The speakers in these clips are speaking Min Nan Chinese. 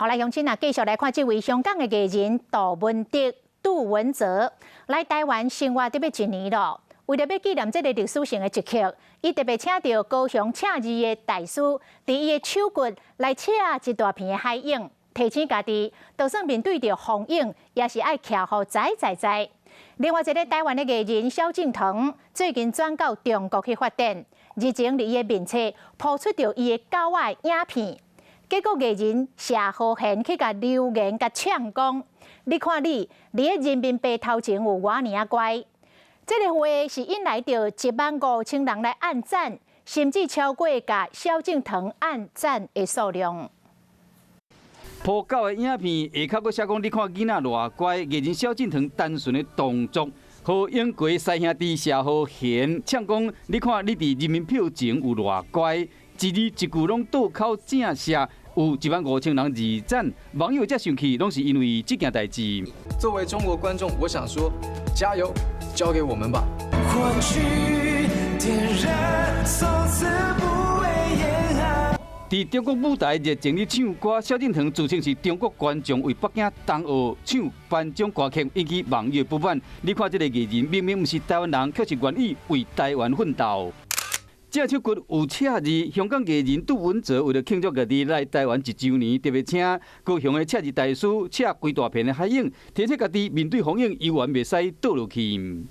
好來，鄉親啊，繼續來看這位香港的藝人杜汶澤、杜汶澤來台灣生活得欲一年囉。為著欲紀念這个歷史性的一刻，伊特別請著高雄赤字的大師，佇伊的手骨來切一大片的海湧，提醒家己，就算面對著風湧，也是愛徛予在在在。另外一个台灣的藝人蕭敬騰，最近轉到中國去發展，日前佇伊的面冊 po 出著伊的狗仔影片，結果藝人謝和弦去共留言共嗆講：你看你，佇咧人民幣頭前有偌爾仔乖。這个話是引來著1萬5千人來按讚，甚至超過共蕭敬騰按讚的數量。 po 狗的影片下跤閣寫講，你看囡仔偌乖，藝人蕭敬騰單純的動作，予英國師兄弟謝和弦嗆講，你看你佇人民票前有偌乖，一字一句攏倒口正寫，有1萬5千人二讚，網友遮生氣，攏是因為這件代誌。作為中國觀眾，我想說，加油，交給我們吧。火炬點燃，從此不畏嚴寒。佇中國舞台熱情咧唱歌，蕭敬騰自稱是中國觀眾為北京冬奧唱頒獎歌曲，引起網友不滿。你看這个藝人明明毋是台灣人，卻是願意為台灣奮鬥。這手骨有赤字，香港藝人杜汶澤為著慶祝家己來台灣一週年，特別請高雄的赤字大師赤規大片的海湧，提醒家己面對風湧猶原袂使倒落去。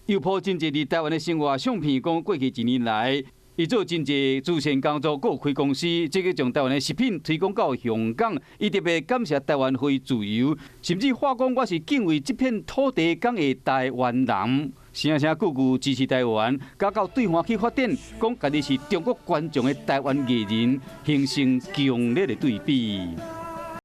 又 po 真濟佇台灣的生活相片，講過去一年來，伊做真濟慈善工作，閣有開公司，這个將台灣的食品推廣到香港。伊特別感謝台灣予伊自由，甚至話講我是敬畏這片土地講的台灣人，聲聲句句支持台灣，加到對岸去發展，講家己是中國觀眾的台灣藝人，形成強烈的對比。